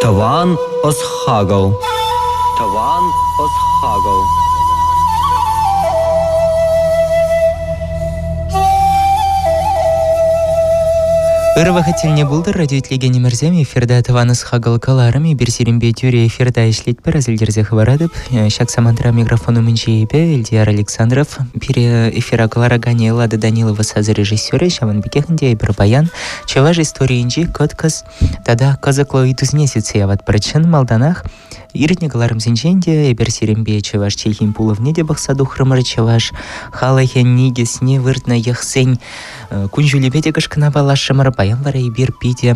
Тӑван ӑс-хакӑл. Тӑван ӑс-хакӑл. Ырӑ вӑхӑт тӗлне пултӑр, радиоитлекенӗмӗрсем. Эфирта тӑван ӑс-хакӑл кӑларӑм. Эпир сирӗнпе тӳрӗ эфирта ӗҫлетпӗр, асилтерсе хӑваратӑп. Ҫак самантра микрофон умӗнче эпӗ, Элтияр Александров. Пире эфира кӑлараканӗ Эллада Данилова сасӑ режиссерӗ. Ҫавӑн пекех ӗнтӗ эпир паян чӑваш историйӗнчи кӑткӑс тата кӑсӑклӑ ыйтусене сӳтсе яватпӑр. Чӑн малтанах иртнӗ кӑларӑмсенчен те эпир сирӗнпе чӑваш чӗлхин пулӑвне те пӑхса тухрӑмӑр, чӑваш халӑхӗн никӗсне выртнӑ йӑхсен кун-ҫулӗпе те кӑшкӑна паллашрӑмӑр. Паян вара эпир питӗ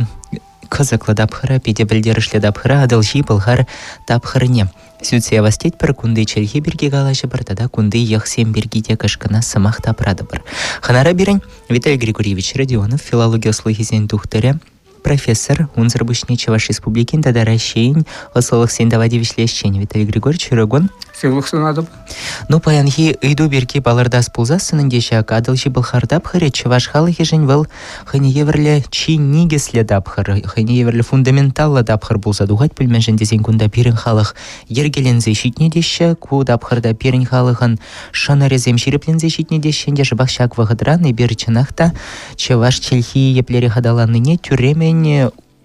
кӑсӑклӑ тапхӑра, питӗ пӗлтерӗшлӗ тапхӑра Атӑлҫи Пӑлхар тапхӑрне сӳтсе явас тетпӗр, кунти чӗлхе пирки калаҫӑпӑр тата кунти йӑхсем пирки те кӑшкӑна сӑмах тапратӑпӑр. Хӑнара пирӗн Виталий Григорьевич Родионов, филологи ӑслӑхӗсен тухтӑрӗ, профессор, унсӑр пуҫне Чӑваш Республикин тата Раҫҫейӗн ӑслӑлӑхсен тава тивӗҫлӗ ӗҫченӗ Виталий Григорьевич Рогон. Сывлӑх сунатӑп. Ну, паянхи ыйту пирки палӑртас пулсассӑн ӗнтӗ ҫак Атӑлҫи Пӑлхар тапхӑрӗ чӑваш халӑхӗшӗн вӑл хӑйне евӗрлӗ чи никӗслӗ тапхӑр, хӑйне евӗрлӗ фундаменталлӑ тапхӑр пулса тухать пуль, мӗншӗн тесен кунта пирӗн халӑх йӗркеленсе ҫитнӗ теҫҫӗ, ку тапхӑрта пирӗн халӑхӑн шӑнӑрӗсем ҫирӗпленсе ҫитнӗ теҫҫӗ ӗнтӗ шӑпах ҫак вӑхӑтран эпир чӑнах та чӑваш чӗлхи еплерех аталаннине тӳрремӗн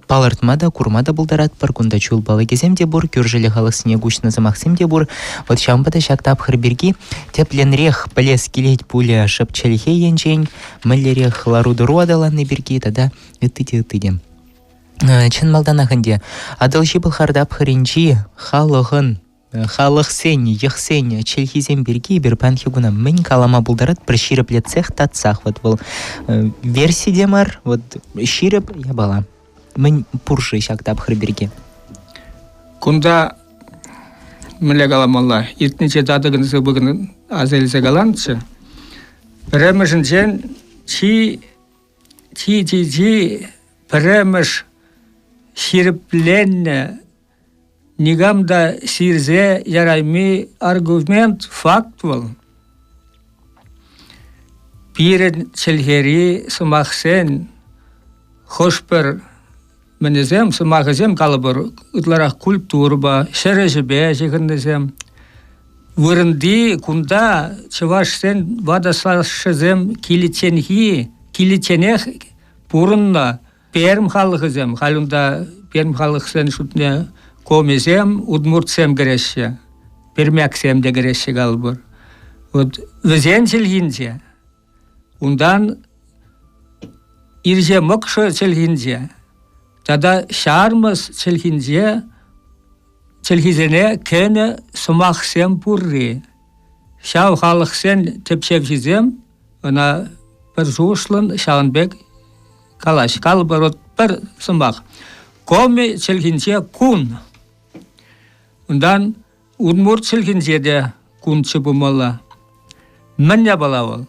палӑртма та, курма та пултаратпӑр. Кунта чул палӑкӗсем те пур, кӳршӗллӗ халӑхсене куҫнӑ сӑмахсем те пур. Вот ҫавӑнпа та ҫак тапхӑр пирки тӗплӗнрех пӗлес килет пулӗ шӑп чӗлхе енчен, мӗнлерех лару-тӑру аталанни пирки тата ытти те, ытти те. Чӑн малтанах ӗнтӗ Атӑлҫи Пӑлхар тапхӑрӗнчи халӑхӑн халӑхсен, йӑхсен чӗлхисем пирки эпир паянхи куна мӗн калама пултаратпӑр ҫирӗплетсех татсах вот вӑл верси те мар, вот ҫирӗп япала. Мӗн пур-ши ҫак тапхӑр пирки? Кунта мӗнле каламалла? Иртнинче татӑкӑн сыпӑкӑн аса илсе каланччӗ. Пӗрремӗшӗнчен чи чи чи чи пӗрремӗш ҫирӗпленнӗ Никам та сирсе ярайми аргумент факт вӑл. Пирӗн чӗлхери сӑмахсен хӑш-пӗр мӗнӗсем, сӑмахӗсем калӑпӑр, ытларах культурӑпа, ҫӗр ӗҫӗпе ҫыхӑннисем. Вырӑнти кунта чӑвашсен ватӑ сашшӗсем киличченхи, киличченех пурӑннӑ Пермь халӑхӗсем, халь унта Пермь халӑхсен шутне комисем, удмуртсем кӗреҫҫӗ, пермяксем те кӗреҫҫӗ калӑпӑр. Вот вӗсен чӗлхинче, унтан ирҫе мӑкшӑ чӗлхинче тата ҫармӑс чӗлхинче чӗлхисене кӗнӗ сӑмахсем пурри. Ҫав халӑхсен тӗпчевҫисем ӑна пӗр шухӑшлӑн ҫавӑн пек калаҫ. Калӑпӑр, вот пӗр сӑмах. Коми чӗлхинче кун. Унтан удмурт чӗлхинче те кунччӗ пулмалла. Мӗн япала вӑл?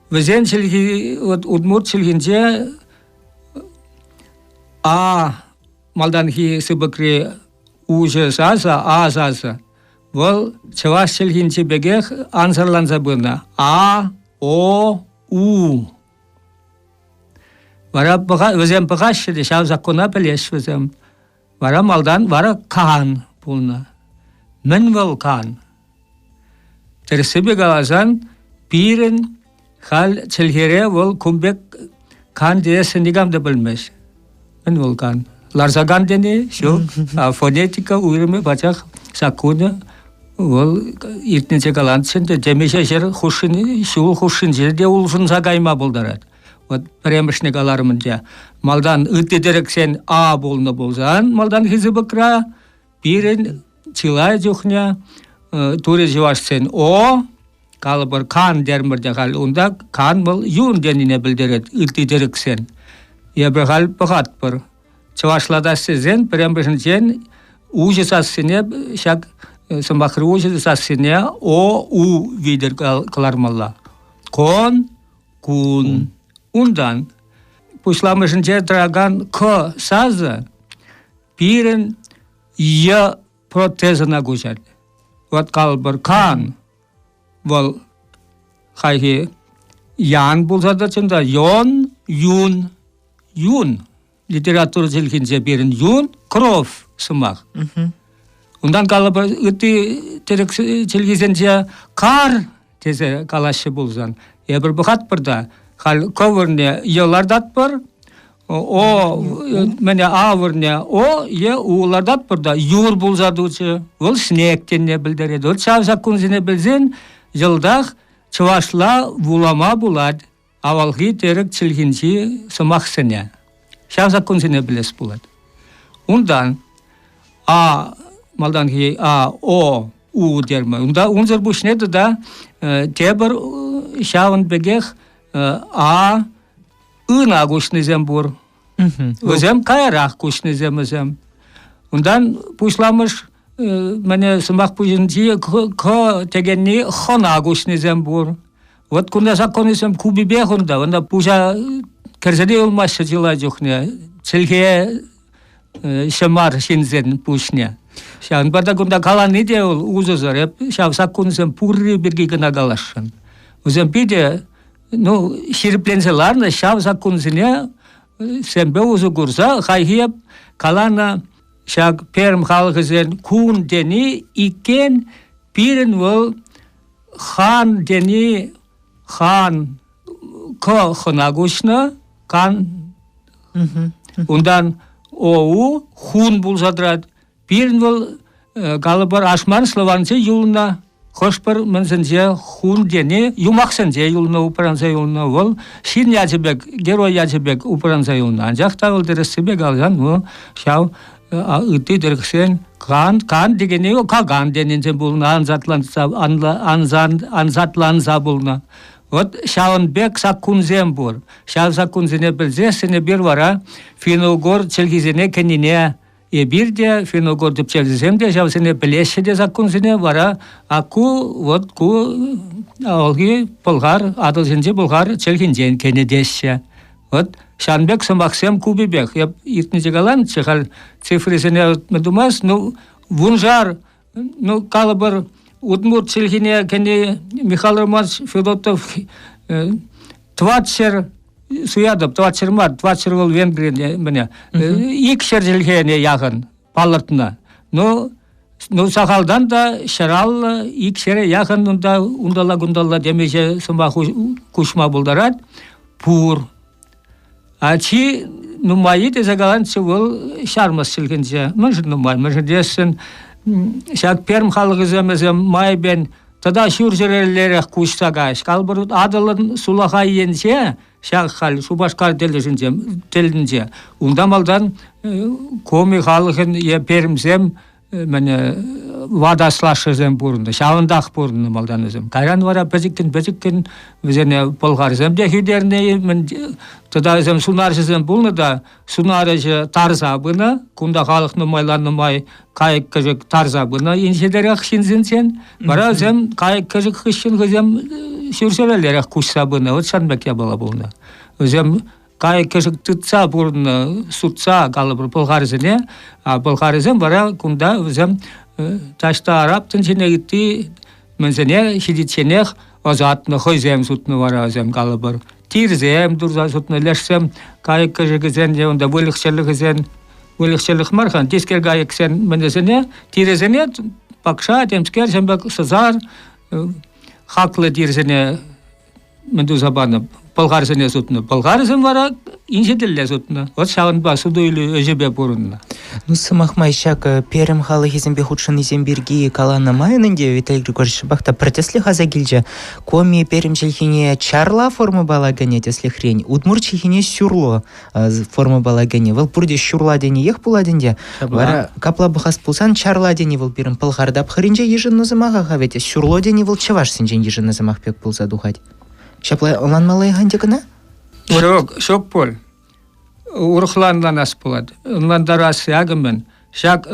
Вӗсен чӗлхи, вот удмурт чӗлхинче а малтанхи сыпӑкри уҫӑ сасӑ, а сасӑ. Вӑл чӑваш чӗлхинчи пекех ансӑрланса пынӑ. А, О, У. Вара вӗсем пӑхаҫҫӗ те ҫав закона пӗлеҫ вӗсем. Вара малтан вара кан пулнӑ. Мӗн вӑл кан? Тӗрӗссипе каласан, пирӗн халь чӗлхере вӑл кун пек кан теессе никам та пӗлмест. Мӗн вӑл кан? Ларса кан тени ҫук. А фонетика уйрӑмӗ пачах саккунӗ вӑл иртнинче каланччӗ ӗнтӗ темиҫе ҫӗр хушшин ҫул хушшинче те улшӑнса кайма пултарать. Вот пӗрремӗшне каларӑм ӗнтӗ. Малтан ытти тӗрӗксен А пулнӑ пулсан малтанхи сыпӑкра пирӗн чылай чухне тури чӑвашсен О, калӑпӑр кан термӗр те халь унта кан вӑл юн тенине пӗлтерет ытти тӗрӗксен. Эпир халь пӑхатпӑр. Чӑвашлатас тесен пӗрремӗшӗнчен уҫӑ сассине ҫак сӑмахри уҫӑ сассине О, У витӗр кӑлармалла. Кон, кун. Унтан пуҫламӑшӗнче тӑракан К сасӑ пирӗн Й протезӑна куҫать. Вот калӑпӑр, кан вӑл хайхи ян пулса тӑчӗ та йон, юн, юн. Литература чӗлхинче пирӗн юн, кровь. сӑмах. Унтан калӑпӑр ытти тӗрӗк чӗлхисенче кар тесе калаҫҫӗ пулсан, эпир пӑхатпӑр та халь кӑвӑрне е лартатпӑр, о мӗне а вырне о е у лартатпӑр та юр пулса тучӗ, вӑл снег тенине пӗлтерет. Вот ҫав саккунсене пӗлсен йӑлтах чӑвашла вулама пулать авалхи тӗрӗк чӗлхинчи сӑмахсене. Ҫав саккунсене пӗлес пулать. Унтан А малтанхи А, О, У термӗ. Унта унсӑр пуҫне тата тепӗр ҫавӑн пекех А, Ына куҫнисем пур. Вӗсем каярах куҫнисем вӗсем. Унтан пуҫламӑш мӗне сӑмах пуҫӗнчи к текенни хӑна куҫнисем пур. Вот кунта законӗсем купипех унта. Унта пуҫа кӗрсе те юлмаҫҫӗ чылай чухне. Чӗлхе мар ҫынсен пуҫне. Ҫавӑнпа та кунта калани те вӑл усӑсӑр. Эп ҫав саккунсем пурри пирки кӑна каласшӑн. Вӗсем питӗ ну, ҫирӗпленсе ларнӑ ҫав саккунсене семпе усӑ курса хайхи эп каланӑ ҫак Пермь халӑхӗсен кун тени иккен пирӗн вӑл хан тени хан к хӑна куҫнӑ кан унтан оу хун пулса тӑрать пирӗн вӑл калӑпӑр ашман словансен юлнӑ хӑш-пӗр мӗнсенче хун тени юмахсенче юлнӑ упранса юлнӑ вӑл ҫын ячӗ пек герой ячӗ пек упранса юлнӑ анчах та вӑл тӗрӗссипе каласан вӑл ҫав ытти тӗрӗксен кан кан текенни каган тенинчен пулнӑ ансатланса ансатланса пулнӑ вот ҫавӑн пек саккунсем пур ҫав саккунсене пӗлсессӗн эпир вара финно-угор чӗлхисене кӗнине эпир те финно-угор тӗпчевҫисем те ҫавсене пӗлеҫҫӗ те саккунсене вара а ку вот ку авалхи пӑлхар Атӑлҫинчи пӑлхар чӗлхинчен кӗнӗ теҫҫӗ Вот ҫавӑн пек сӑмахсем купипех. Эп иртнӗччӗ каланӑччӗ, халь цифрисене тумасть, ну, вуншар, ну, калӑпӑр, удмурт чӗлхине кӗни Михаил Романович Федотов 400 суятӑп, 400 мар, 400 вӑл Венгрине, мӗне, 200 чӗлхене яхӑн палӑртнӑ. Ну, ну сахалтан та ҫӗраллӑ ик ҫӗре яхӑн унта унталла-кунталла темиҫе сӑмах куҫма пултарать. Пур. А чи нумаййи тесе каланччӗ вӑл ҫармӑс чӗлхинче. Мӗншӗн нумай? Мӗншӗн тесен ҫак Пермь халӑхӗсем вӗсем майӗпен тата ҫурҫӗреллерех куҫса кайӗҫ. Калӑпӑр, Атӑлӑн сулахай енче Ҫак халь Шупашкар тӗлӗшӗнче, тӗлӗнче. Унта малтан Коми халӑхӗн е Пермсем мӗне ватӑ аслашшӗсем пурӑннӑ. Ҫавӑнтах пурӑннӑ малтан вӗсем. Кайран вара пӗчӗккӗн-пӗчӗккӗн вӗсене пӑлхарсем те хӳтернӗ, мӗн тата вӗсем сунарҫӑсем пулнӑ та сунар ӗҫӗ тарса пынӑ. Кунта халӑх нумайланнӑ май кайӑк-кӗшӗк тарса пынӑ инҫетерех ҫынсенчен. Вара вӗсем кайӑк-кӗшӗк хыҫҫӑн хӑйсем ҫурҫӗреллерех куҫса пынӑ. Вот ҫавӑн пек япала пулнӑ. Вӗсем кайӑк-кӗшӗк тытса пурӑннӑ, сутса, калӑпӑр, пӑлхарсене. А пӑлхарсем вара кунта вӗсем таҫта араб тӗнчине ытти мӗнсене ҫитичченех ӑсатнӑ, хӑйсем сутнӑ вара вӗсем, калӑпӑр. Тирсем турса сутнӑ, лешсем кайӑк-кӗшӗкӗсен те унта выльӑх-чӗрлӗхӗсен выльӑх-чӗрлӗх мар-ха, тискер кайӑксен мӗнӗсене, тирӗсене пакша, темскер, ҫавӑн пек сӑсар, хаклӑ тирсене мӗн туса панӑ, пӑлхарсене сутнӑ. Пӑлхарсем вара инҫетелле сутнӑ. Вот ҫавӑнпа суту-илӳ ӗҫӗпе пурӑннӑ. Ну, сӑмах май, ҫак Перӗм халӑхӗсемпе хутшӑннисем пирки каланӑ майӑн ӗнтӗ Виталий Григорьевич шӑпах та пӗр тӗслӗх аса килчӗ. Коми Перӗм чӗлхине чарла формӑпала кӗнӗ тӗслӗхрен, удмурт чӗлхине сюрло формӑпала кӗнӗ. Вӑл пурте ҫурла тениех пулать ӗнтӗ. Вара капла пӑхас пулсан чарла тени вӑл пирӗн пӑлхар тапхӑрӗнче йышӑннӑ сӑмаха-ха вӗт. Сюрло тени вӑл чӑвашсенчен йышӑннӑ сӑмах пек пулса тухать. Ҫапла ӑнланмалла-и-ха ӗнтӗ кӑна? Ҫук, ҫук пуль. Урӑхла ӑнланас пулать. Ӑнлантарас акӑ мӗн. Ҫак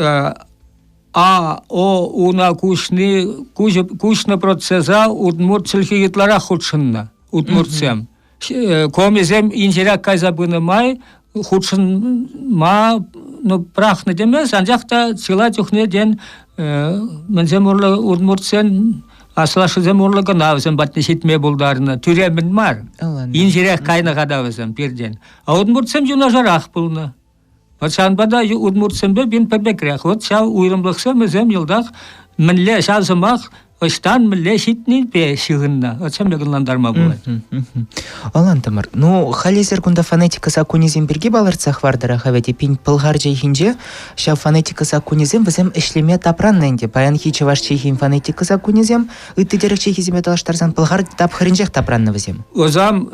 А, О, Уна куҫни, куҫнӑ процеса удмурт чӗлхи ытларах хутшӑннӑ. Удмуртсем. Комисем инҫерех кайса пынӑ май хутшӑнма ну, пӑрахнӑ темес, анчах та чылай чухне тен мӗнсем урлӑ удмуртсен аслашшӗсем урлӑ кӑна вӗсем патне ҫитме пултарнӑ. Тӳремӗн мар. Инҫерех кайнӑ-ха та вӗсем пиртен. А удмуртсем юнашарах пулнӑ. Вот ҫавӑнпа та удмуртсемпе пин пӗр пекрех. Вот ҫав уйрӑмлӑхсем вӗсем йӑлтах мӗнле ҫав сӑмах ӑҫтан мӗнле ҫитнипе ҫыхӑннӑ. Вот ҫавӑн пек ӑнлантарма пулать. Ӑнлантӑмӑр. Ну, халь эсир кунта фонетика саккунӗсем пирки палӑртса хӑвартӑр-ха вӗт эппин пӑлхар чӗлхинче ҫав фонетика саккунӗсем вӗсем ӗҫлеме тапраннӑ ӗнтӗ. Паянхи чӑваш чӗлхин фонетика саккунӗсем ытти тӗрӗк чӗлхисемпе танлаштарсан пӑлхар тапхӑрӗнчех тапраннӑ вӗсем. Вӗсем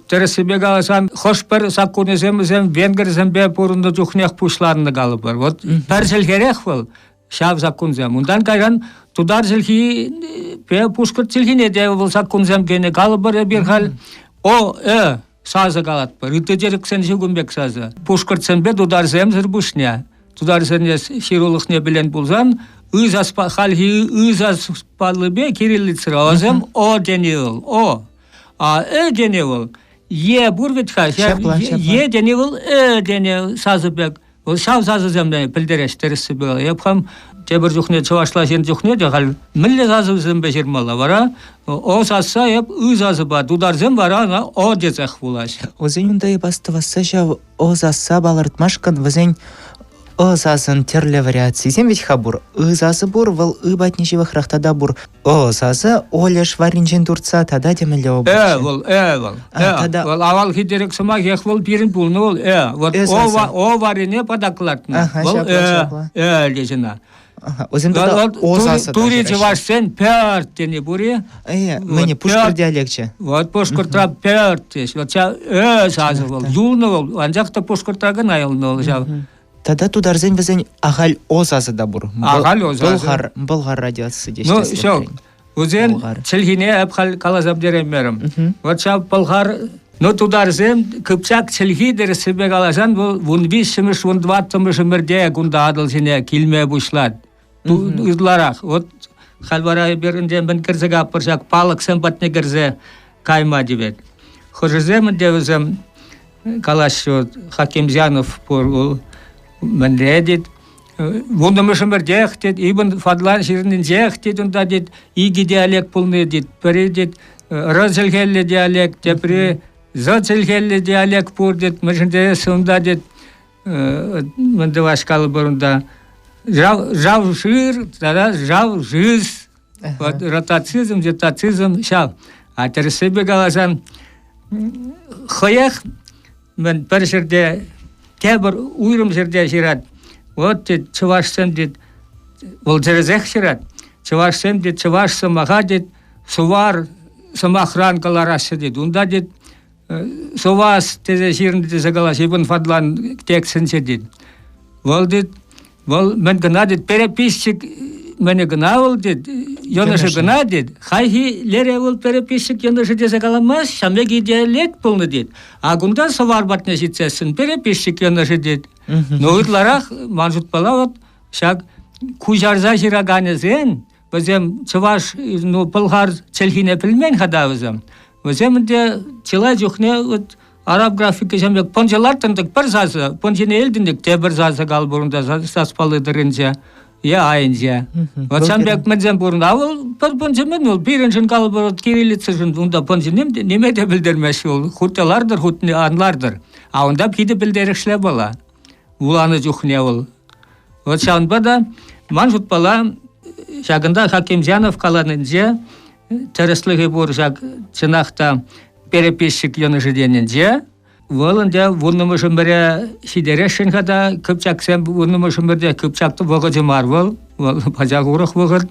тӗрӗссипе каласан хӑш-пӗр саккунӗсем вӗсем венгрсемпе пурӑннӑ чухнех пуҫланнӑ калӑпӑр. Вот пӗр чӗлхерех вӑл ҫав саккунсем. Унтан кайран тутар чӗлхипе пушкӑрт чӗлхине те вӑл саккунсем кӗнӗ. Калӑпӑр эпир халь о, э сасӑ калатпӑр. Ытти тӗрӗксен ҫук ун пек сасӑ. Пушкӑртсемпе тутарсемсӗр пуҫне тутарсене ҫырулӑхне пӗлен пулсан ы саспа хальхи ы сас паллипе кириллицӑра вӗсем о тени вӑл о. А э тени вӑл е пур вӗт-ха. Е тени вӑл э тени сасӑ пек. Вӑл ҫав сасӑсем пӗлтереҫ тӗрӗссипе. Эп хам тепӗр чухне чӑвашла ҫырнӑ чухне те халь мӗнле сасӑсемпе ҫырмалла вара? О сасса эп ы сасӑпа, тутарсем вара ӑна о тесех вулаҫ. Вӗсен унта эп астӑвасса ҫав о сасса палӑртмашкӑн вӗсен ӑ сасӑн тӗрлӗ вариацийӗсем вӗт-ха пур. Ы сасӑ пур, вӑл ы патне ҫывӑхрах тата пур. Ӑ сасӑ Олеш варринчен туртса тата темелле Э вӑл, э вӑл. Э, тата... Вӑл авалхи тӗрӗк сӑмахех вӑл пирӗн пулнӑ вӑл э. Вот э о, о варрине патаклатнӑ. Ага, вӑл ҫапла, э, ҫапла. э тесе ӑна. Ага, вӗсем тата о сасӑ Тури чӑвашсен пӗрт тени пур-и? Э, мӗне, пушкӑрт диалекчӗ. Вот пушкӑртра пӗрт теҫ. Вот ҫав э сасӑ вӑл. Юлнӑ вӑл, анчах та пушкӑртра кӑна юлнӑ вӑл ҫав. Тата тутарсен вӗсен ахаль о сасӑ та пур. Ахаль о сасӑ. Пӑлхар, пӑлхар радиаци теҫ. Ну, ҫук. Вӗсен чӗлхине эп халь каласа пӗтереймерӗм. Вот ҫав пӑлхар, ну, тутарсем кыпчак чӗлхи тӗрӗссипе каласан вӑл 13-мӗш, 14-мӗш ӗмӗрте кунта Атӑл ҫине килме пуҫлать. Ытларах. Вот халь вара эпир ӗнтӗ мӗн кӗрсе капӑр ҫак палӑксем патне кӗрсе кайма тивет. Хӑшӗсем ӗнтӗ вӗсем калаҫҫӗ, Хакимзянов пур вӑл мӗнле тет, вуннӑмӗш ӗмӗртех тет, Ибн Фадлан ҫырнинчех тет унта тет, икӗ диалект пулни тет, пӗри тет р чӗлхеллӗ диалект, тепри з чӗлхеллӗ диалект пур тет, мӗншӗн тесен унта тет мӗн тӑваҫ калӑпӑр унта жав жир тата жав жиз Вот ротацизм, детацизм ҫав. А тӗрӗссипе каласан, хӑех мӗн пӗр ҫӗрте тепӗр уйрӑм ҫӗрте ҫырать. Вот тет, чӑвашсем тет, вӑл тӗрӗсех ҫырать. Чӑвашсем тет, чӑваш сӑмаха тет, сувар сӑмахран кӑлараҫҫӗ тет. Унта тет, Сувас тесе ҫырнӑ тесе калаҫ, Ибн Фадлан текстӗнче тет. Вӑл тет, Вӑл мӗн кӑна тет, переписчик мӗнӗ кӑна вӑл тет, йӑнӑшӗ кӑна тет. Хайхи лере вӑл переписчик йӑнӑшӗ тесе каламасть, ҫав пек идеалект пулнӑ тет. А кунта сӑвар патне ҫитсессӗн переписчик йӑнӑшӗ тет. Но ытларах ман шутпала вот ҫак куҫарса ҫыраканӗсен Вӗсем чӑваш, ну, пӑлхар чӗлхине пӗлмен-ха та вӗсем. Вӗсем ӗнтӗ чылай чухне вот араб графикисем пек пӑнчӑ лартрӑн-тӑк пӗр сасӑ, пӑнчине илтӗн-тӗк тепӗр сасӑ кал пурӑнта саспалли тӑрринче е айӗнче. Вот ҫавӑн пек мӗнсем пурӑннӑ. А вӑл пӗр пӑнчӑ мӗн вӑл? Пирӗншӗн калӑпӑр кириллицӑшӑн унта пӑнчӑ ним, ниме те пӗлтермест вӑл. Хуть те лартӑр, хуть ан лартӑр. А унта питӗ пӗлтерӗшлӗ япала. Вуланӑ чухне вӑл. Вот ҫавӑнпа та ман шутпала ҫакӑнта Хакимзянов каланинче тӗрӗслӗхӗ пур ҫак чӑнах та переписчик йӑнӑшӗ тенинче вӑл ӗнтӗ вуннӑмӗш ӗмӗре ҫитересшӗн-ха та кыпчаксем вуннӑмӗш ӗмӗрте кыпчак вӑхӑчӗ мар вӑл, вӑл пачах урӑх вӑхӑт.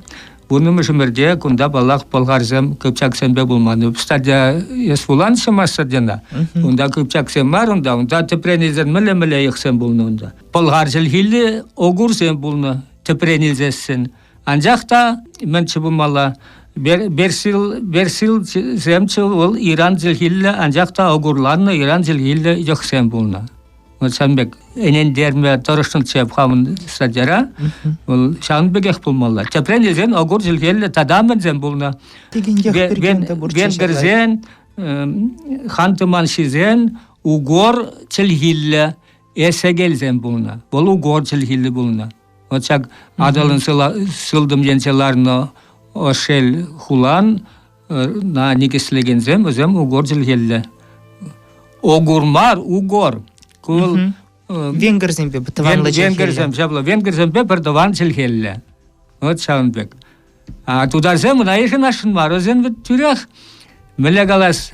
Вуннӑмӗш ӗмӗрте кунта, паллах, пӑлхарсем кыпчаксемпе пулман. Статья эс вуланччӗ статьяна. Унта кыпчаксем мар унта, унта тӗпрен илсен мӗнле-мӗнле йӑхсем пулнӑ унта. Пӑлхар чӗлхиллӗ огурсем пулнӑ тӗпрен илсессӗн. Анчах та мӗнччӗ пулмалла, Берсил, Берсилсемччӗ вӑл Иран чӗлхиллӗ, анчах та огурланнӑ Иран чӗлхиллӗ йӑхсем пулнӑ. Вот ҫавӑн пек ӗнентерме тӑрӑшнӑччӗ эп хамӑн статьяра. Вӑл ҫавӑн пекех пулмалла. Тӗпрен илсен огур чӗлхеллӗ тата мӗнсем пулнӑ. Венгрсен, ханты-маншисен угор чӗлхиллӗ эсекелсем пулнӑ. Вӑл угор чӗлхиллӗ пулнӑ. Вот ҫак Атӑлӑн сылтӑм енче ларнӑ Ошель хулан на никӗслекенсем вӗсем угор чӗлхеллӗ. Огур мар, угор. Ку вӑл. Венгрсемпе тӑванлӑ чӗлхеллӗ. Венгрсем ҫапла, венгрсемпе пӗр тӑван чӗлхеллӗ. Вот ҫавӑн пек. А тутарсем ӑна йышӑнасшӑн мар. Вӗсем вӗт тӳрех, мӗнле калас,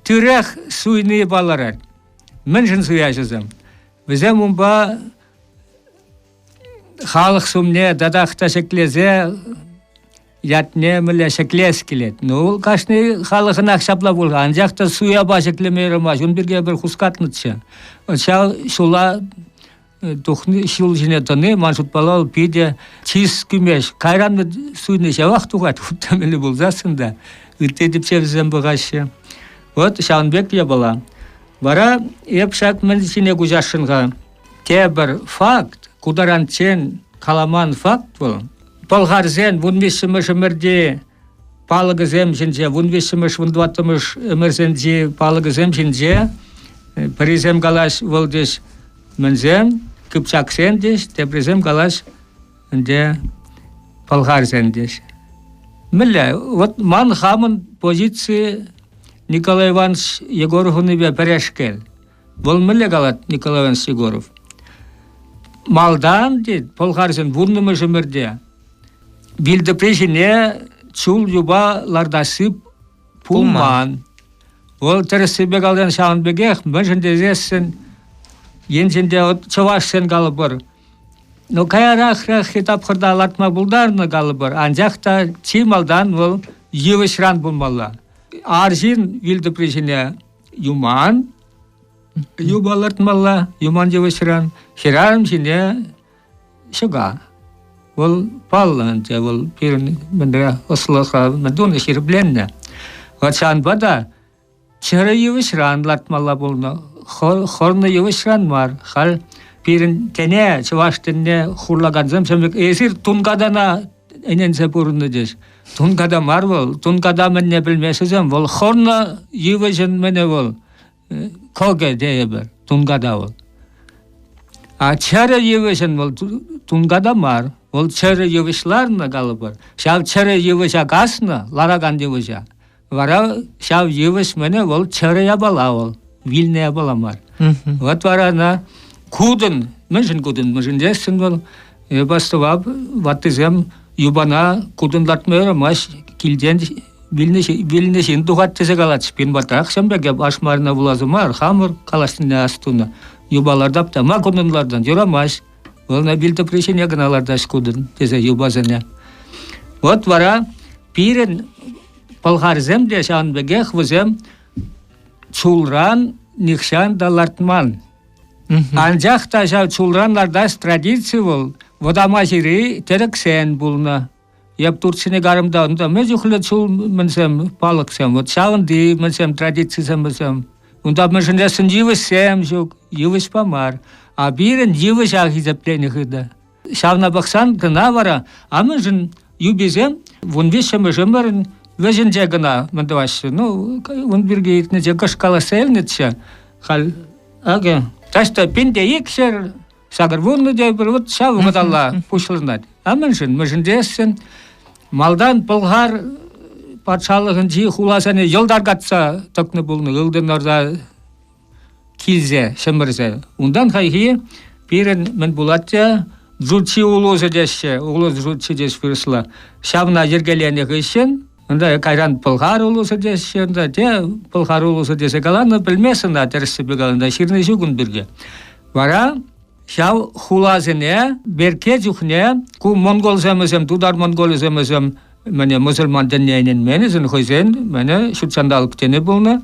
тӳрех суйни палӑрать. Мӗншӗн суяҫҫӗсем? Вӗсем унпа халӑх сумне татах та ҫӗклесе ятне мӗнле ҫӗклес килет. Ну, кашни халӑхӑнах ҫапла пулнӑ. Анчах та суяпа ҫӗклеме юрамасть. Ун пирки эпир хускатнӑччӗ. Ҫав ҫула тухни, ҫул ҫине тӑни, ман шутпала, вӑл питӗ чыс кӳмест. Кайран суйни ҫавах тухать, хутта мӗнле пулсассӑн та. Ытти тӗпчевсем пӑхаҫҫӗ. Вот ҫавӑн пек япала. Вара эп ҫак мӗн ҫине куҫасшӑн-ха? Тепӗр факт, ку таранччен каламан факт вӑл, пӑлхарсен вунвиҫҫӗмӗш ӗмӗрти палӑкӗсем ҫинче, вунвиҫҫӗмӗш, вунтӑваттӑмӗш ӗмӗрсенчи палӑкӗсем ҫинче пӗрисем калаҫ вӑл теҫ мӗнсем, кыпчаксем теҫ, теприсем калаҫ ӗнтӗ пӑлхарсем теҫ. Мӗнле? Вот ман хамӑн позици Николай Иванович Егоровӑннипе пӗрешкел. Вӑл мӗнле калать Николай Иванович Егоров? Малтан, тет, пӑлхарсен вуннӑмӗш ӗмӗрте вилтӑпри ҫине чул юпа лартасси пулман. Вӑл тӗрӗссипе калсан ҫавӑн пекех, мӗншӗн тесессӗн енчен те чӑвашсен калӑпӑр, ну, каярахрахри тапхӑрта лартма пултарнӑ калӑпӑр, анчах та чи малтан вӑл йывӑҫран пулмалла. Арҫын вилтӑпри ҫине юман юпа лартмалла, юман йывӑҫран, хӗрарӑм ҫине ҫӑка. Вӑл паллӑ ӗнтӗ, вӑл пирӗн мӗнре ӑслӑха мӗн тунӑ ҫирӗпленнӗ. Вот ҫавӑнпа та чӗрӗ йывӑҫран лартмалла пулнӑ, хӑрнӑ йывӑҫран мар. Халь пирӗн тӗне, чӑваш тӗнне хурлакансем ҫавӑн пек эсир тункатана ӗненсе пурӑннӑ теҫ. Тунката мар вӑл, тунката мӗнне пӗлмеҫҫӗсем, вӑл хӑрнӑ йывӑҫӑн мӗнӗ вӑл, кӑкӗ тейӗпӗр, тунката вӑл. А чӗрӗ йывӑҫӑн вӑл тунката мар, вӑл чӗрӗ йывӑҫ ларнӑ калӑпӑр. Ҫав чӗрӗ йывӑҫа каснӑ, ларакан йывӑҫа, Вара ҫав йывӑҫ мӗне вӑл чӗрӗ япала вӑл, вилнӗ япала мар. Вот вара ӑна кутӑн, мӗншӗн кутӑн, мӗншӗн тесен вӑл эп астӑвап, ваттисем юпана кутӑн лартма юрамасть, килтен вилнӗ, вилнӗ ҫын тухать тесе калатчӗ. Пин патрах ҫам пек эп ашмарина вуласа мар, хамӑр калаҫнине астунӑ. Юпа лартап та ма кутӑн лартан, юрамасть. Вӑл ӑна вил тӑпри ҫине кӑна лартаҫ кутӑн тесе юпасене. Вот вара пирӗн Пӑлхарсем те ҫавӑн пекех вӗсем чулран нихҫан та лартман. Анчах та ҫав чулран лартас традици вӑл Вӑтамаҫири тӗрӗксен пулнӑ. Эп Турцине карӑмта унта мӗн чухлӗ чул мӗнсем, палӑксем, вот ҫавӑнти мӗнсем традицисем вӗсем. Унта мӗншӗн йывӑҫсем ҫук, йывӑҫпа мар. А пирӗн йывӑҫа хисепленӗ хытӑ. Ҫавна пӑхсан кӑна вара амӑшӗн юписем вунвиҫҫӗмӗш ӗмӗрӗн вӗҫӗнче кӑна мӗн тӑваҫҫӗ. Ну, ун пирки иртнӗччӗ, кӑшт калаҫса илнӗччӗ. Халь акӑ таҫта 1200 80 тепӗр вот ҫав вӑхӑталла пуҫланать. А мӗншӗн? Мӗншӗн тесен малтан Пӑлхар патшалӑхӗнчи хуласене йӑлт аркатса тӑкнӑ пулнӑ, Ылтӑн Орда килсе ҫӗмӗрсе. Унтан хайхи пирӗн мӗн пулать те Джучи улусӗ теҫҫӗ, улус Джучи теҫ вырӑсла. Ҫавна йӗркеленӗ хыҫҫӑн унта кайран Пӑлхар улусӗ теҫҫӗ, унта те Пӑлхар улусӗ тесе каланӑ, пӗлмест ӑна тӗрӗссипе каланӑ, ҫырни ҫук ун пирки. Вара ҫав хуласене Берке чухне ку монголсем вӗсем, тутар монголӗсем вӗсем мӗне мӑсӑльман тӗнне ӗненмен, хӑйсен мӗне ҫутҫанталӑк тӗнӗ пулнӑ.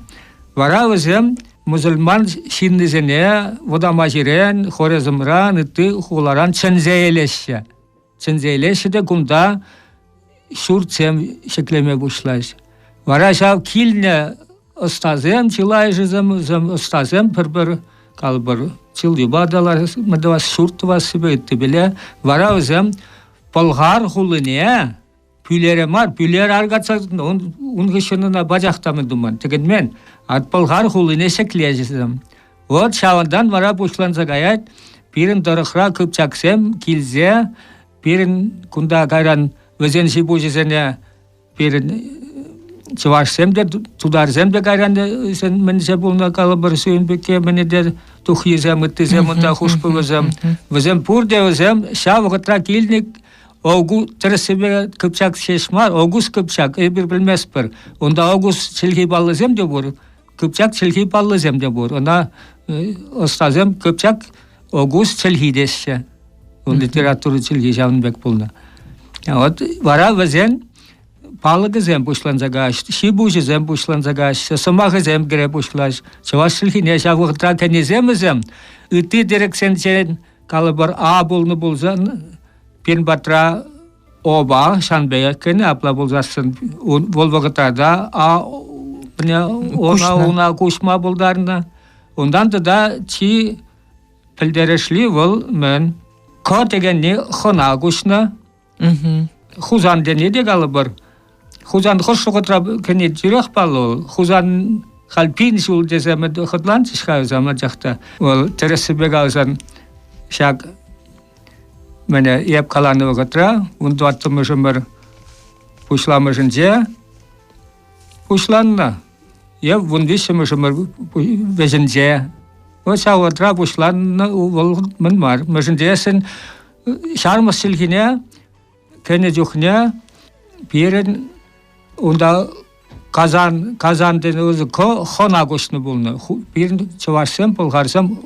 Вара вӗсем мӑсӑльман ҫыннисене Вӑтамаҫирен, Хорезмран, ытти хуларан чӗнсе илеҫҫӗ. Чӗнсе илеҫҫӗ те кунта ҫуртсем ҫӗклеме пуҫлаҫ. Вара ҫав килнӗ ӑстасем, чылайӑшӗсем вӗсем ӑстасем пӗр-пӗр калӑпӑр чул юпа тӑвас, ҫурт тӑвассипе ыттипеле. Вара вӗсем Пӑлхар хулине Пӳлере мар, Пӳлер аркатса ун, ун хыҫҫӑн ӑна пачах та мӗн туман, тӗкӗнмен. А Пӑлхар хулине ҫӗклеҫӗсем. Вот ҫавӑнтан вара пуҫланса каять пирӗн тӑрӑхра кыпчаксем килсе пирӗн кунта кайран вӗсен ҫипуҫӗсене пирӗн. Чӑвашсем те, тутарсем те кайран мӗнше пулнӑ калӑпӑр Сююнбике мӗне те тухйисем, ыттисем унта хушпӑвӗсем. Вӗсем пурте вӗсем ҫав вӑхӑтра килнӗ Огу тӗрӗссипе Кыпчак ҫеҫ мар, Огуз Кыпчак эпир пӗлместпӗр. Унта Огуз чӗлхи паллисем те пур, Кыпчак чӗлхи паллисем те пур. Ӑна ӑстасем Кыпчак Огуз чӗлхи теҫҫӗ. Литература чӗлхи ҫавӑн пек пулнӑ. Вот вара вӗсен палӑкӗсем пуҫланса каҫ, ҫи-пуҫӗсем пуҫланса каҫҫӗ, сӑмахӗсем кӗре пуҫлаҫ. Чӑваш чӗлхине ҫав вӑхӑтра кӗнисем вӗсем ытти тӗрӗксенчен калӑпӑр А пулнӑ пулсан пирӗн патра Опа ҫан пекех кӗнӗ, апла пулсассӑн вӑл вӑхӑтра та А она уна куҫма пултарнӑ. Унтан тата чи пӗлтерӗшли вӑл мӗн? К текенни хӑна куҫнӑ. Хусан тени те калӑпӑр. Хусан хӑш вӑхӑтра кӗни тӳрех паллӑ вӑл. Хусан халь пин ҫул тесе хӑтланчӗҫ-ха вӗсем анчах та. Вӑл тӗрӗссипе каласан ҫак мӗне эп каланӑ вӑхӑтра 14-мӗш ӗмӗр пуҫламӑшӗнче пуҫланнӑ. Е 13-мӗш ӗмӗр вӗҫӗнче. Вӑл ҫав вӑхӑтра пуҫланнӑ вӑл мӗн мар. Мӗншӗн тесен ҫармӑс чӗлхине кӗнӗ чухне пирӗн унта Казан, Казан тенӗ хӑна куҫнӑ пулнӑ. Пирӗн чӑвашсем, пӑлхарсем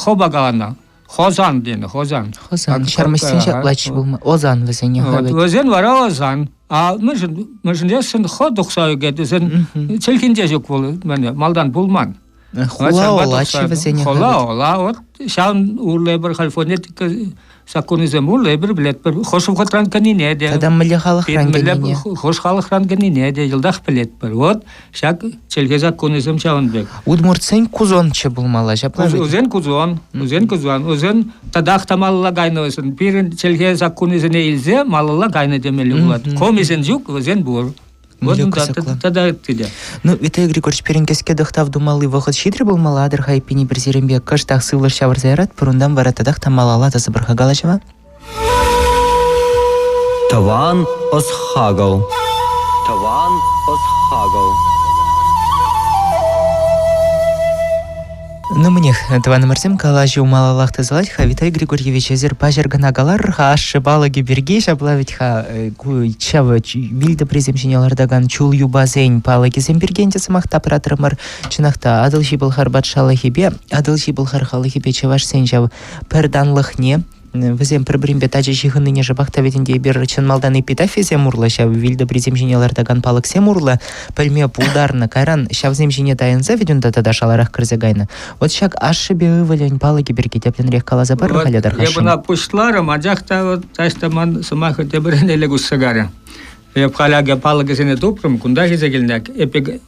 хӑпа каланӑ. Хозан тенӗ, Хозан. Хозан, ҫармӑссен ҫаплаччӗ пулма. Озан вӗсене хавет. Вӗсен вара Озан. А мӗншӗн, мӗншӗн тесен хӑ тухса ӳкет, вӗсен чӗлхинче ҫук вӑл, малтан пулман. Хула олаччӗ вӗсене. Хула ола, вот ҫавӑн урлӑ эпир халь фонетика саккунӗсем урлӑ эпир пӗлетпӗр. Хӑш вӑхӑтран кӗнине те. Тата мӗнле халӑхран кӗнине. Хӑш халӑхран кӗнине те йӑлтах пӗлетпӗр. Вот ҫак чӗлхе саккунӗсем ҫавӑн пек. Удмуртсен кузонччӗ пулмалла ҫапла ведь? Вӗсен кузон, вӗсен кузон, вӗсен татах та малалла кайнӑ вӗсен. Пирӗн чӗлхе саккунӗсене илсе малалла кайнӑ темелле пулать. Комисен ҫук, вӗсен пур. Тата ытти те. Ну, Виталий Григорьевич, пирӗн кӗске тӑхтав тумалли вӑхӑт ҫитрӗ пулмалла, атӑр-ха эппин эпир сирӗнпе кӑштах сывлӑш ҫавӑрса яратпӑр, унтан вара татах та малалла тӑсӑпӑр-ха калаҫӑва. Тӑван ӑс-хакӑл. Тӑван ӑс-хакӑл. Ну, мӗнех, тӑванӑмӑрсем, калаҫу малаллах тӑсӑлать-ха. Виталий Григорьевич, эсир паҫӑр кӑна каларӑр-ха ашшӗ палӑкӗ пирки, ҫапла вӗт-ха ку ҫав вил тӑприсем ҫине лартакан чул юпасен палӑкӗсем пирки ӗнтӗ сӑмах тапратрӑмӑр. Чӑнах та, Атӑлҫи Пӑлхар патшалӑхӗпе, Атӑлҫи Пӑлхар халӑхӗпе чӑвашсен ҫав пӗртанлӑхне Вӗсем пӗр-пӗринпе тачӑ ҫыхӑннине шӑпах та вӗт ӗнтӗ эпир чӑн малтан эпитафисем урлӑ, ҫав вилтӑприсем ҫине лартакан палӑксем урлӑ пӗлме пултарнӑ. Кайран ҫавсем ҫине тайӑнса вӗт унта тата шаларах кӗрсе кайнӑ. Вот ҫак ашшӗпе ывӑлӗн палӑкӗ пирки тӗплӗнрех каласа пар-ха, Вот Ледархашин. эп ӑна пуҫларӑм, анчах та вот таҫта ман сӑмахӗ тепӗренелле куҫса карӗ. Эп халь акӑ палӑкӗсене тупрӑм, кунта ҫитсе килнӗ.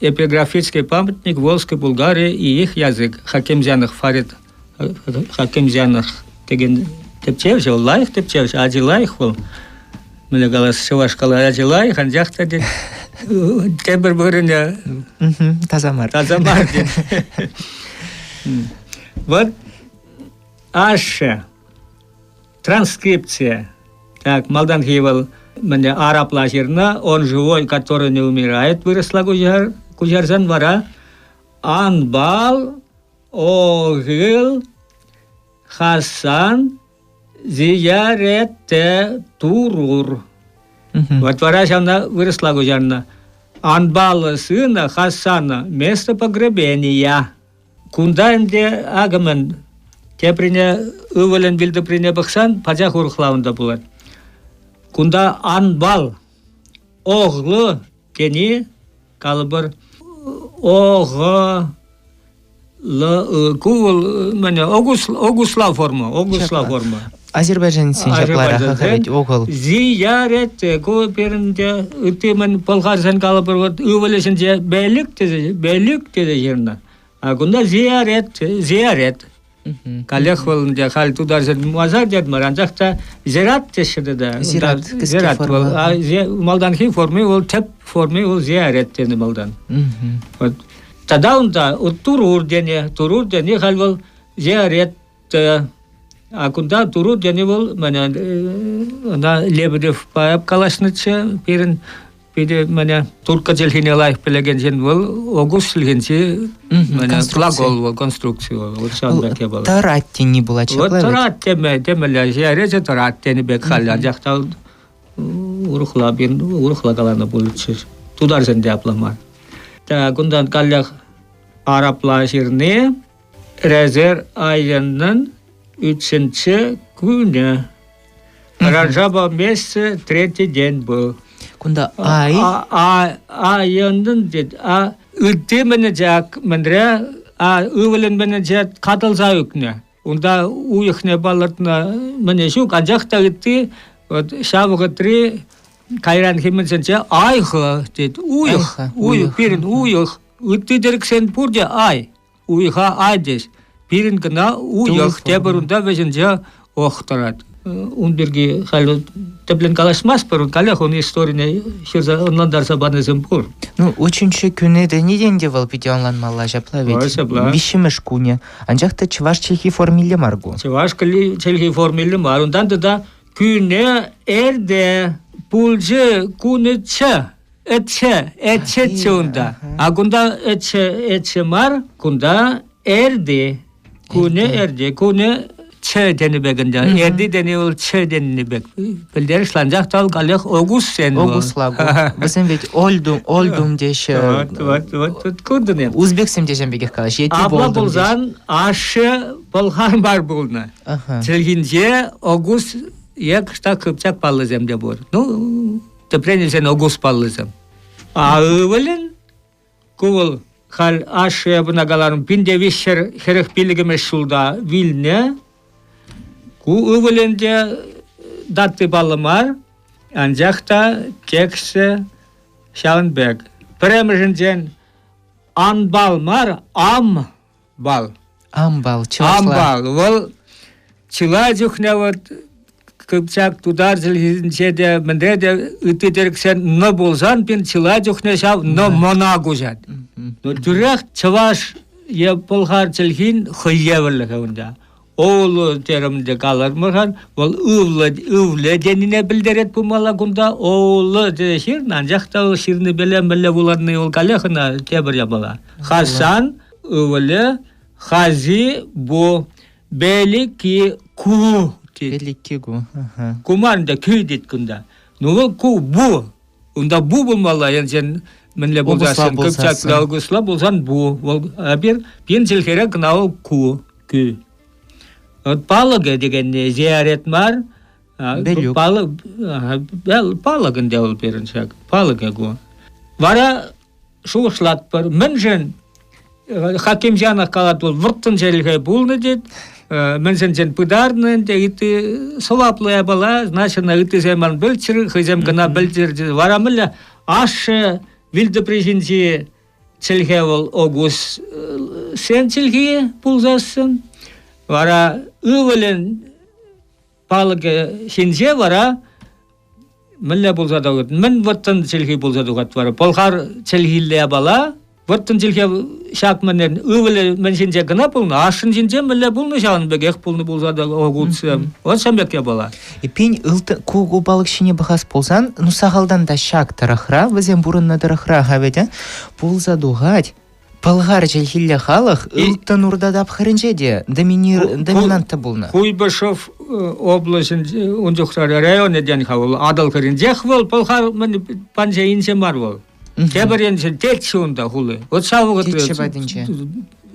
Эпиграфический памятник Волжской Булгарии и их язык. Хакимзянов Фарид Хакимзянов текен тӗпчевҫӗ, вӑл лайӑх тӗпчевҫӗ, ачи лайӑх вӑл. Мӗнле калас, чӑваш калар, ачи лайӑх, анчах та тет, тепӗр вырӑнӗ таса мар. Таса мар тет. Вот ашшӗ транскрипция. Так, малтанхи вӑл мӗнле арабла ҫырнӑ, он живой, который не умирает, вырӑсла куҫарсан вара Анбал Огыл Хасан зиярете турур. Вот вара ҫавна вырӑсла куҫарнӑ. Анбала сына Хасана место погребения. Кунта ӗнтӗ акӑ мӗн теприне ывӑлӗн вилтӑприне пӑхсан пачах урӑхла унта пулать. Кунта анбал, оглы тени калӑпӑр ОГ Л ку вӑл мӗне огусла форма, огусла форма. Азербайджанецсен ҫапларах ведь огыл. Зиярет ку пирӗнте ытти мӗн пӑлхарсен калӑпӑр вот ывӑлӗсенче белик тесе белик тесе ҫырнӑ. А кунта зиярет, зиярет. Каллех вӑл ӗнтӗ халь тутарсен масар тет мар, анчах та зират теҫҫӗ тата. Зират, зират вӑл. Малтанхи форми вӑл тӗп форми вӑл зиярет тенӗ малтан. Вот. Тата унта турур тенӗ, турур тени халь вӑл зиярет а кунта турур тени вӑл мана ӑна Лебедевпа калаҫнӑччӗ пирӗн. питӗ мӗне турккӑ чӗлхине лайӑх пӗлекен ҫын вӑл огус чӗлхинчи мӗне глагол вӑл, конструкци вӑл. Вот ҫавӑн пек япала. Тӑрать тени пулать ҫапла Вот тӑрать теме, темелле, ҫияречӗ тӑрать тенӗ пек халь, анчах та урӑхла, урӑхла каланӑ пулӗччӗ. Тутарсен те апла мар. Та кунтан каллех арабла ҫырни Резер айӑннӑн үчүнчү күнү. Раджаба месяце третий день был. Кунта ай? Айӑннӑн тет. А ытти мӗнӗче мӗнре а ывӑлӗн мӗнӗче катӑлса ӳкнӗ. Унта уйӑхне палӑртнӑ мӗне ҫук, анчах та ытти вот ҫав вӑхӑтри кайранхи мӗнсенче айхӑ тет. Уйӑх, уйӑх, пирӗн уйӑх. Ытти тӗрӗксен пурте ай. Уйӑха ай теҫ. Пирӗн кӑна уйӑх тепӗр унта вӗҫӗнче ох тӑрать. Ун пирки халь тӗплӗн калаҫмастпӑр, каллех ун историне ҫырса ӑнлантарса панисем пур. Ну, үчүнчү күнү тени те вӑл питӗ ӑнланмалла ҫапла ведь. Ҫапла. Виҫҫӗмӗш кунӗ. Анчах та чӑваш чӗлхи формилле мар ку. Чӑваш чӗлхи формилле мар. Унтан тата күнӗ эрде пулчӗ кунӗччӗ. Ӗтчӗ, ӗтчӗччӗ унта. А кунта ӗтчӗ, ӗтчӗ мар, кунта эрди. Кунӗ эрди, кунӗ чӗ тенӗ пек ӗнтӗ. Эрди тени вӑл чӗ тенӗ пек. Пӗлтерӗшлӗ, анчах та вӑл каллех огуссен вӑл. Огусла ку. Вӗсем ведь ольдум, ольдум теҫҫӗ. Вот, вот, вот, вот куртӑн эп. Узбексем те ҫавӑн пекех калаҫҫӗ. Ети Апла болдум теҫҫӗ. пулсан ашшӗ пӑлхар мар пулнӑ. Чӗлхинче огус е кӑштах кыпчак паллисем те пур. Ну, тӗпрен илсен огус паллисем. А ывӑлӗн ку вӑл халь ашшӗ эпӗ каларӑм 1345 ҫулта вилнӗ. Ку ывӑлӗн те дати паллӑ мар, анчах та тексчӗ ҫавӑн пек. Пӗрремӗшӗнчен анбал мар, ам бал. Амбал, чӑвашла. Амбал. Вӑл чылай чухне вот Кыпчак тутар чӗлхинче те мӗнре те ытти тӗрӗксен н пулсан пин чылай чухне ҫав н мӑна куҫать. Ну тӳрех чӑваш е пӑлхар чӗлхин хӑй евӗрлӗхӗ унта. Оулу терӗм те калармӑр-ха, вӑл ывлӑ, ывле тенине пӗлтерет пулмалла кунта. Оулу тесе ҫырнӑ, анчах та вӑл ҫырнипеле мӗнле вуланни вӑл каллех ӑна тепӗр япала. Хасан ывӑлӗ Хази бу Белики ку тет. Белики ку. Ку мар ӗнтӗ, кӳ тет кунта. Ну вӑл ку бу. Унта бу пулмалла енчен мӗнле пулсассӑн, кыпчаклӑ алгусла пулсан бу. Вӑл эпир пин чӗлхере кӑна вӑл ку, кӳ. Вот палӑкӗ декенни зиярет мар, Белюк. Палӑк, палӑк ӗнтӗ вӑл пирӗн ҫак, палӑкӗ ку. Вара шухӑшлатпӑр, мӗншӗн Хакимжанов калать вӑл вӑрттӑн чӗлхе пулнӑ тет, мӗншӗнчен пытарнӑ ӗнтӗ, ытти сӑваплӑ япала, значит, ӑна ыттисем ан пӗлччӗр, хӑйсем кӑна пӗлччӗр. Вара мӗнле ашшӗ вилтӑпри ҫинчи чӗлхе вӑл огус сен чӗлхи пулсассӑн, вара ывӑлӗн палӑкӗ ҫинче вара мӗнле пулса тухать? Мӗн вӑрттӑн чӗлхи пулса тухать вара? Пӑлхар чӗлхиллӗ япала, вӑрттӑн чӗлхе ҫак мӗнрен ывӑлӗ мӗн ҫинче кӑна пулнӑ, ашшӗн ҫинче мӗнле пулнӑ, ҫавӑн пекех пулнӑ пулса та огурцсем. Вот ҫавӑн пек япала. Эппин, ылтӑн ку ку палӑк ҫине пӑхас пулсан, ну сахалтан та ҫак тӑрӑхра, вӗсем пурӑннӑ тӑрӑхра-ха вӗт, пулса тухать. Пӑлхар чӗлхиллӗ халӑх Ылтӑн Урта тапхӑрӗнче те доминант та пулнӑ. Куйбышев облаҫӗн ун чухне районӗ тен-ха вӑл Атӑл хӗрринчех вӑл Пӑлхар панча инҫе мар вӑл. Тепӗр енчен Теччӗ унта хули. Вот ҫав вӑхӑтра Теччӗ патӗнче.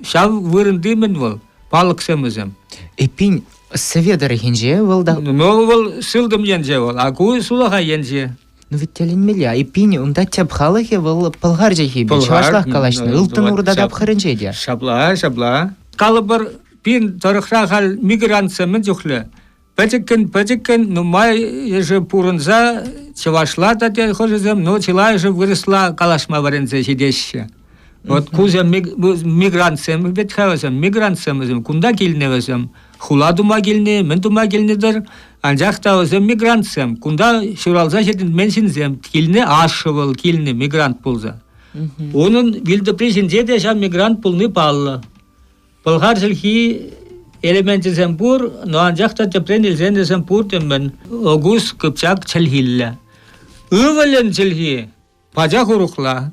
Ҫав вырӑнти мӗн вӑл? Палӑксем вӗсем. Эппин, Сӗве тӑрӑхӗнче вӑл та... Ну, вӑл сылтӑм енче вӑл, а ку сулахай енче. Ну ведь тӗлӗнмелле. Эппин, унта тӗп халӑхӗ вӑл пӑлхар чӗлхипе, чӑвашлах калаҫнӑ. Ылтӑн Урта тапхӑрӗнче те. Ҫапла, ҫапла. Калӑпӑр, пин тӑрӑхра халь мигрантсем мӗн чухлӗ? Пӗчӗккӗн-пӗчӗккӗн нумайӑшӗ пурӑнса чӑвашла та те хӑшӗсем, но чылайӑшӗ вырӑсла калаҫма вӗренсе ҫитеҫҫӗ. Вот кусем мигрантсем вӗт-ха вӗсем, мигрантсем вӗсем, кунта килнӗ вӗсем. Хула тума килни, мӗн тума килнӗ-тӗр, анчах та вӗсем мигрантсем. Кунта ҫуралса ҫитӗнмен ҫынсем. Килнӗ ашшӗ вӑл, килнӗ мигрант пулса. Унӑн вилтӑпри ҫинче те ҫав мигрант пулни паллӑ. Пӑлхар чӗлхи элеменчӗсем пур, но анчах та тӗпрен илсен вӗсем пурте мӗн огуз кыпчак чӗлхиллӗ. Ывӑлӗн чӗлхи. Пачах урӑхла,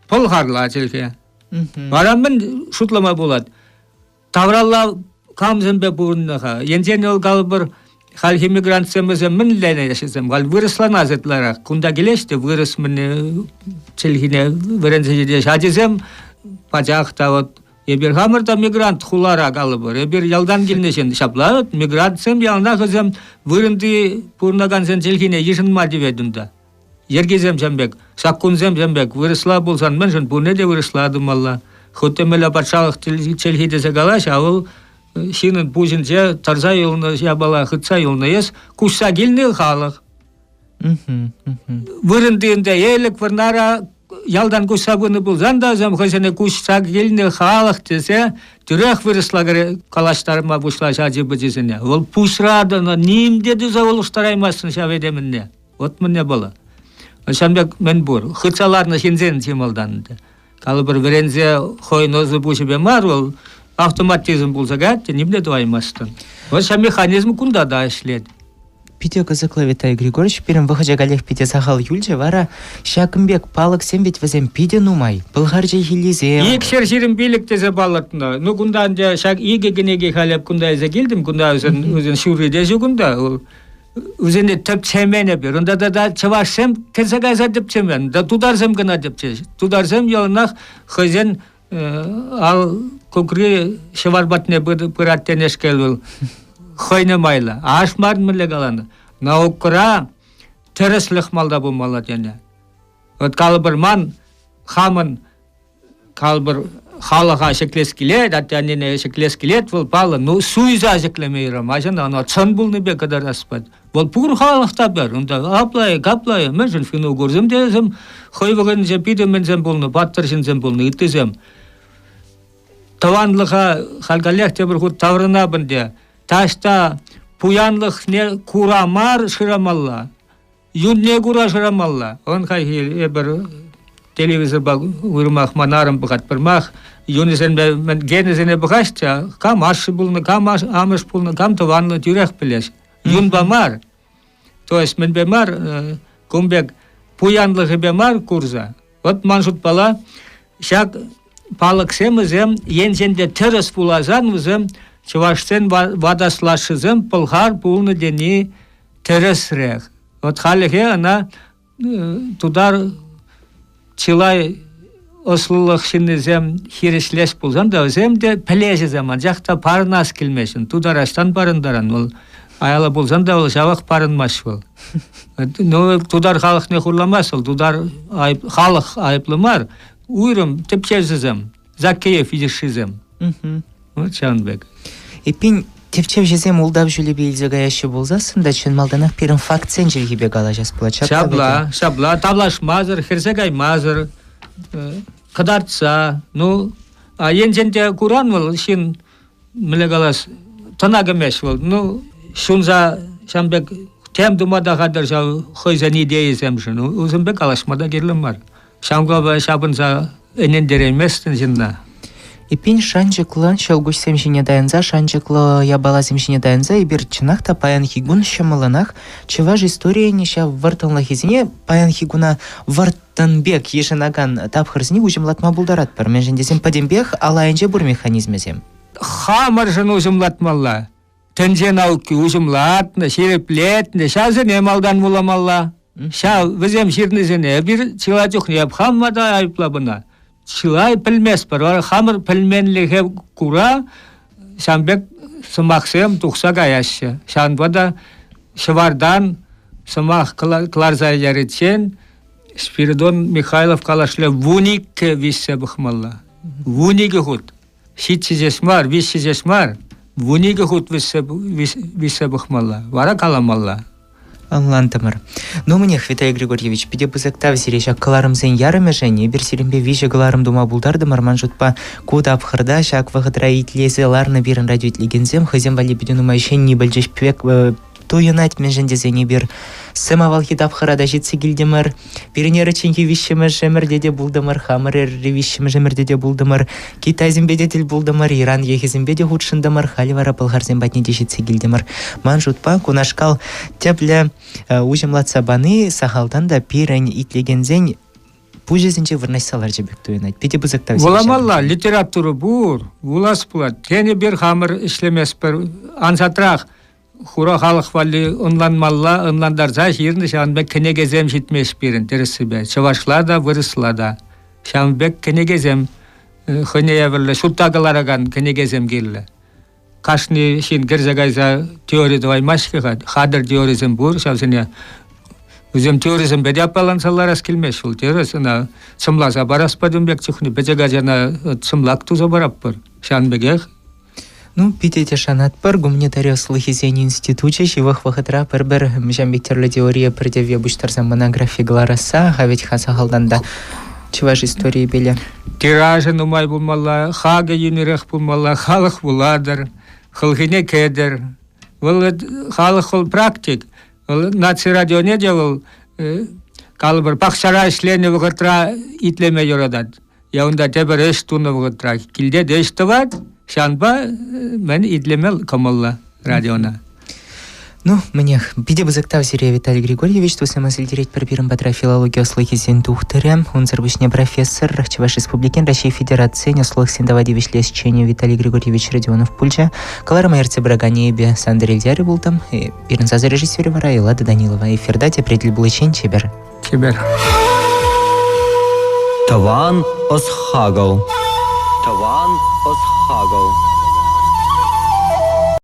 пӑлхарла чӗлхе. Вара мӗн шутлама пулать? Тавралла камсемпе пурӑннӑ-ха? Енчен вӑл калӑпӑр, хальхи мигрантсем вӗсем мӗнленеҫҫӗсем? Халь вырӑсланас ытларах. Кунта килеҫ те вырӑс мӗне чӗлхине вӗренсе ҫитеҫ. Ачисем пачах та вот эпир хамӑр та мигрант хулара калӑпӑр. Эпир ялтан килнӗ ҫын. Ҫапла вот мигрантсем яланах вӗсем вырӑнти пурӑнакансен чӗлхине йышӑнма тивет унта. Йӗркесем ҫам пек, саккунсем ҫам пек. Вырӑсла пулсан мӗншӗн пурне те вырӑсла тумалла? Хуть те мӗнле патшалӑх чӗлхи тесе калаҫ, а вӑл ҫыннӑн пуҫӗнче тӑрса юлнӑ япала хытса юлнӑ. Эс куҫса килнӗ халӑх. Вырӑнти ӗнтӗ Элӗк Вӑрнара ялтан куҫса пынӑ пулсан та вӗсем хӑйсене куҫса килнӗ халӑх тесе тӳрех вырӑсла калаҫтарма пуҫлаҫ ачи-пӑчисене. Вӑл пуҫра тӑнӑ, ним те туса улӑштараймастӑн ҫав этемӗнне. Вот мӗне пулӑ. Ҫавӑн пек мӗн пур. Хытса ларнӑ ҫынсен чи малтан ӗнтӗ. Калӑпӑр, вӗренсе хӑйӗн ӑсӗ-пуҫӗпе мар вӑл, автоматизм пулса каять те нимле тӑваймастӑн. Вот ҫав механизм кунта та ӗҫлет. Питӗ кӑсӑклӑ, Виталий Григорьевич, пирӗн вӑхӑчӗ каллех питӗ сахал юлчӗ. Вара ҫакӑн пек палӑксем ведь вӗсем питӗ нумай. Пӑлхар чӗлхиллисем. 225 тесе палӑртнӑ. Ну, кунта ӗнтӗ ҫак икӗ кӗнеке халӗ кунта илсе килтӗм. Кунта вӗсен, вӗсен ҫурри те ҫук унта. Вӗсене тӗпчемен эпир. Унта тата чӑвашсем кӗрсе кайса тӗпчемен. Да тутарсем кӑна тӗпчеҫ. Тутарсем яланах хӑйсен ал кукри ҫӑвар патне пырать тенешкел вӑл хӑйне майлӑ. Аш мар мӗнле каланӑ. Наукӑра тӗрӗслӗх малта пулмалла тенӗ. Вот калӑпӑр ман хамӑн калӑпӑр халӑха ҫӗклес килет, атте-аннене ҫӗклес килет, вӑл паллӑ, ну суйса ҫӗклеме юрамасть ӑна, ӑна чӑн пулнипе кӑтартас пулать. Вӑл пур халӑх та пӗр, унта апла-и, капла-и, мӗншӗн финно-угорсем те вӗсем хӑй вӑхӑтӗнче питӗ мӗнсем пулнӑ, паттӑр ҫынсем пулнӑ, ыттисем. Тӑванлӑха халь каллех тепӗр хут таврӑнап ӗнтӗ. Таҫта пуянлӑхне кура мар шырамалла, Юнне кура шырамалла. Он хайхи эпир телевизорпа уйрӑмах ман арӑм пӑхать пӗрмах. Юнӗсемпе генӗсене пӑхаҫ кам ашшӗ пулнӑ, кам амӑш пулнӑ, кам тӑванлӑ тӳрех пӗлес. Юнпа мар. То есть мӗнпе мар, кун пек пуянлӑхӗпе мар курса. Вот ман шутпала ҫак палӑксем вӗсем енчен те тӗрӗс пуласан вӗсем чӑвашсен ватаслашшӗсем пӑлхар пулнӑ тени тӗрӗсрех. Вот хальлӗхе ӑна тутар чылай ӑслӑлӑх ҫыннисем хирӗҫлес пулсан та вӗсем те пӗлеҫӗсем, анчах та парӑнас килмест. Тутарастан парӑнтаран вӑл аяла пулсан та вӑл ҫавах парӑнмасть вӑл. Ну, тутар халӑхне хурламасть вӑл, тутар халӑх айӑплӑ мар, уйрӑм тӗпчевҫӗсем. Закеев йышшисем. Вот ҫавӑн пек. Эппин, тӗпчевҫӗсем ултав ҫулӗпе илсе каяҫҫӗ пулсассӑн та чӑн малтанах пирӗн фактсен чӗлхипе калаҫас пулать. Ҫапла, ҫапла, тавлашмасӑр, хӗрсе каймасӑр, кӑтартса. Ну, а енчен те куран вӑл ҫын, мӗнле калас, тӑна кӗмест вӑл. Ну, ҫунса ҫавӑн пек тем тума та хатӗр ҫав хӑйсен идейисемшӗн. Усемпе калаҫма та кирлӗ мар. Ҫавӑнпа ҫапӑнса ӗнентерейместӗн ҫынна. Эппин, шанчӑклӑ ҫӑлкуҫсем ҫине таянса, шанчӑклӑ япаласем ҫине таянса эпир чӑнах та паянхи кун ҫӑмӑллӑнах чӑваш историйӗн ҫав вӑрттӑнлӑхӗсене паянхи куна вӑрттӑн пек йышӑнакан тапхӑрсене уҫӑмлатма пултаратпӑр. Мӗншӗн тесен пӗтӗмпех ал айӗнче пур механизмӗсем. Хамӑршӑн уҫӑмлатмалла. Тӗнче науки уҫӑмлатнӑ, ҫирӗплетнӗ, ҫавсене малтан вуламалла. Ҫав вӗсем ҫырнисене эпир чылай чухне эп хама та айӑплап ӑна. Чылай пӗлместпӗр. Вара хамӑр пӗлменлӗхе кура ҫавӑн пек сӑмахсем тухса каяҫҫӗ. Ҫавӑнпа та ҫӑвартан сӑмах кӑларса яриччен Спиридон Михайлов калашле вуниккӗ виҫсе пӑхмалла. Вуникӗ хут. Ҫиччӗ ҫеҫ мар, виҫҫӗ ҫеҫ мар, вуникӗ хут виҫсе пӑхмалла. Вара каламалла. Ӑнлантӑмӑр. Ну, мӗнех, Виталий Григорьевич, питӗ пысӑк тав сире ҫак кӑларӑмсен ярӑмӗшӗн. Эпир сирӗнпе виҫӗ кӑларӑм тума пултартӑмӑр. Ман шутпа, ку тапхӑрта ҫак вӑхӑтра итлесе ларнӑ пирӗн радиоитлекенсем хӑйсем валли питӗ нумай ҫӗнни пӗлчӗҫ пек туйӑнать, мӗншӗн тесен эпир сӗм авалхи тапхӑра та ҫитсе килтӗмӗр. Пирӗн эрӑчченхи виҫҫӗмӗш ӗмӗрте те пултӑмӑр, хамӑр эрри виҫҫӗмӗш ӗмӗрте те пултӑмӑр, китайсемпе те тӗл пултӑмӑр, Иран йӑхӗсемпе те хутшӑнтӑмӑр, халӗ вара пӑлхарсем патне те ҫитсе килтӗмӗр. Ман шутпа, кунашкал тӗплӗ уҫӑмлатса пани сахалтан та пирӗн итлекенсен. пуҫӗсенче вырнаҫса ларчӗ пек туйӑнать. Питӗ пысӑк тав. Вуламалла, литература пур, вулас пулать. Тен, эпир хамӑр ӗҫлеместпӗр. Ансатрах хура халӑх валли ӑнланмалла, ӑнлантарса ҫырнӑ ҫавӑн пек кӗнекесем ҫитмест пирӗн, тӗрӗссипе. Чӑвашла та, вырӑсла та. Ҫавӑн пек кӗнекесем хӑйне евӗрлӗ ҫутта кӑларакан кӗнекесем кирлӗ. Кашни ҫын кӗрсе кайса теори тӑваймасть-ха. Хатӗр теорисем пур, ҫавсене вӗсем теорисемпе те аппаланса ларас килмест вӑл. Тӗрӗс, ӑна чӑмласа парас патӑм пек чухне пӗчӗк ачана чӑмлак туса паратпӑр. Ҫавӑн пекех Ну, питӗ те шанатпӑр, гуманитари ӑслӑхӗсен институчӗ ҫывӑх вӑхӑтра пӗр-пӗр ҫавӑн пек тӗрлӗ теорие пӗр тӗвве пуҫтарса монографи кӑларасса, ха вӗт-ха сахалтан та чӑваш историйӗпеле. Тиражӗ нумай пулмалла, хакӗ йӳнӗрех пулмалла, халӑх вулатӑр, хӑлхине кӗтӗр. Вӑл халӑх вӑл практик. Вӑл наци радионе те вӑл калӑпӑр пахчара ӗҫленӗ вӑхӑтра итлеме юратать. Я унта тепӗр ӗҫ тунӑ вӑхӑтра килте те ӗҫ тӑвать, ҫавӑнпа мӗн итлеме кӑмӑллӑ радиона. Ну, мӗнех, питӗ пысӑк тав сире, Виталий Григорьевич, туслӑ илтеретпӗр пирӗн патра филологи ӑслӑхӗсен тухтӑрӗ, унсӑр пуҫне профессор, Чӑваш Республикин Раҫҫей Федерацийӗн ӑслӑлӑхсен тава тивӗҫлӗ ӗҫченӗ Виталий Григорьевич Родионов пулчӗ. Кӑларӑма ертсе пыраканӗ эпӗ Сандр Ильдяры пултӑм. Пирӗн сасӑ режиссерӗ вара Эллада Данилова. Эфирта тепре тӗл пуличчен чипер. Чипер. Тӑван ӑс-хакӑл. Тӑван ӑс-хакӑл.